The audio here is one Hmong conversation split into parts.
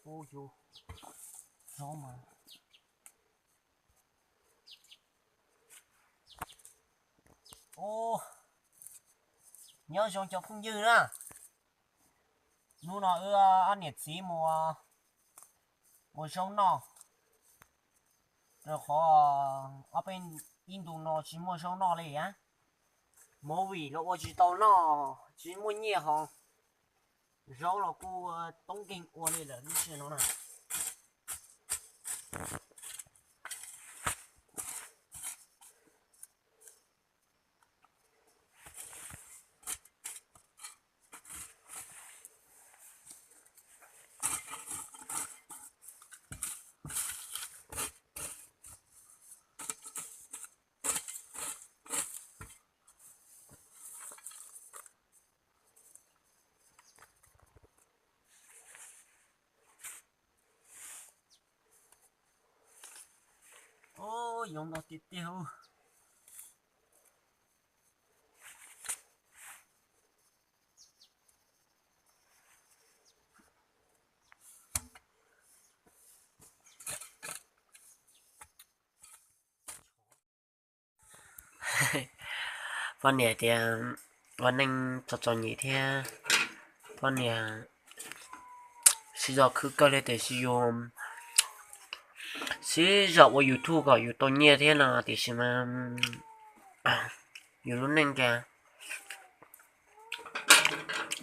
Ub, yus zaub mas. Ub, nyob zoo cov phooj ywg na. Hnub no wb ob niam txiv mus ua zaub noj, rau qhov ob peb ib ntu no tsis muaj zaub noj li a. Movie los ua tsis tau noj, tsis muaj nyiaj hos zaub los kuj toob nkeeg ua li lawm lub sij hawm no na. Ub, yoov ntau tiag tiag. Poj niam tias ua neej txom txom nyem thiab, poj niam siv zog khwv kawg li tiam sis yus siv zog ua YouTube kom yus tau nyiaj thiab no tiam sis mas yus lub neej cas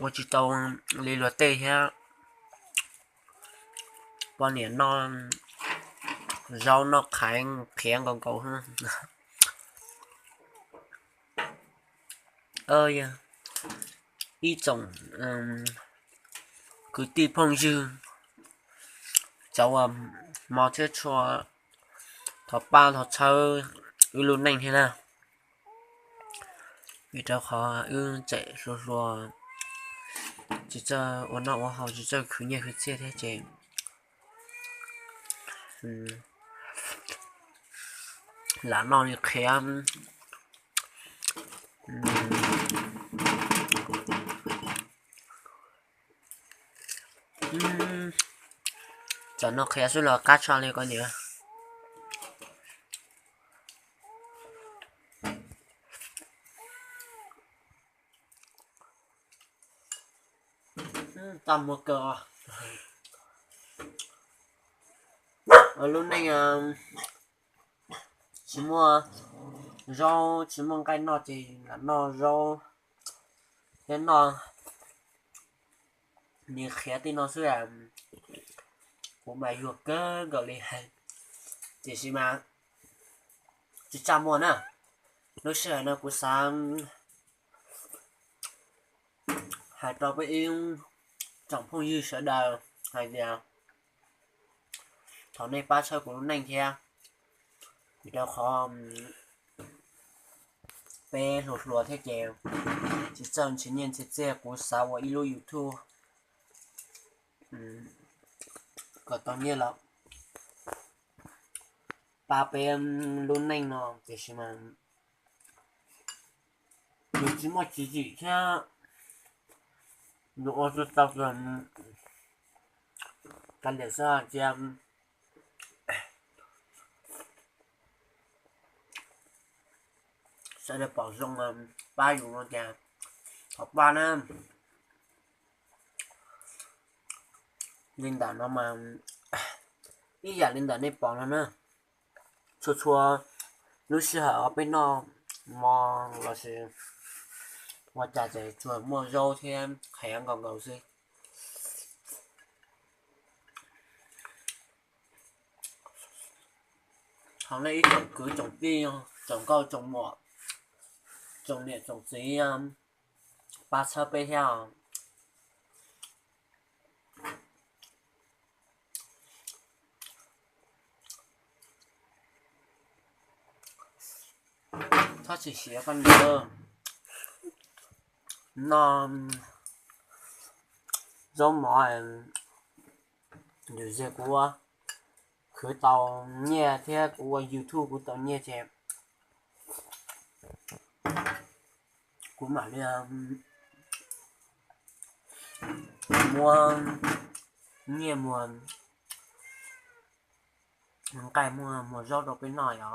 ua tsis tau li luag tej thiab. Poj niam noj zaub noj qhaiv qhiav nkaus nkaus. Yog ib tsoom kwv tij phooj ywg, cov uas hmov thiab tshua, thov pab thov txhawb wb lub neej thiab na. Vim rau qhov wb tseem hluas hluas, tsis txawj ua noj ua haus, tsis txawj khwv nyiaj khwv txiaj thiab ces lam noj li qhiav. Txawm noj qhiav xwb los qab tshaj li koj niam. Txaj muag kawg. Lub neej tsis muaj zaub tsis muaj nqaij noj ces lam noj zaub thiab noj niag qhiav tej no xwb. Kuv mas yuag kawg nkaus li, tiam sis mas tsis txaj muag na. Lub sij hawm no kuv xav hais rau peb ib tsoom phooj ywg sawv daws hais tias thov nej pab txhawb kuv lub neej thiab, vim rau qhov peb hluas hluas thiab ces tsis txawj nrhiav nyiaj nrhiav txiaj, kuv xav ua ib lub YouTube kom tau nyiaj los pab peb lub neej no tiam sis mas yus tsis muaj tswv yim thiab, yus ua tsis tau, kav liam xwb cia sawv daws pom zoo pab yus no cas thov pab na. Li ntawm no mas ib yam li ntawm nej pom no na, txhua txhua lub sij hawm peb noj mov lossis ua cas ces tsuas muaj zaub thiab qhiav nkaus nkaus xwb. Thov nej ib tsoom kwv tsoom tij, tsoom nkauj tsoom muam, tsoom niam tsoom txiv pab txhawb peb thiab os. Txhob tsis siav koj niam, noj zaub mov, yus ze kuv khwv tau nyiaj thiab kuv ua YouTube kuv tau nyiaj ces kuv mam li muab Nyiaj muag nqaij muag, muag zaub rau peb noj yom.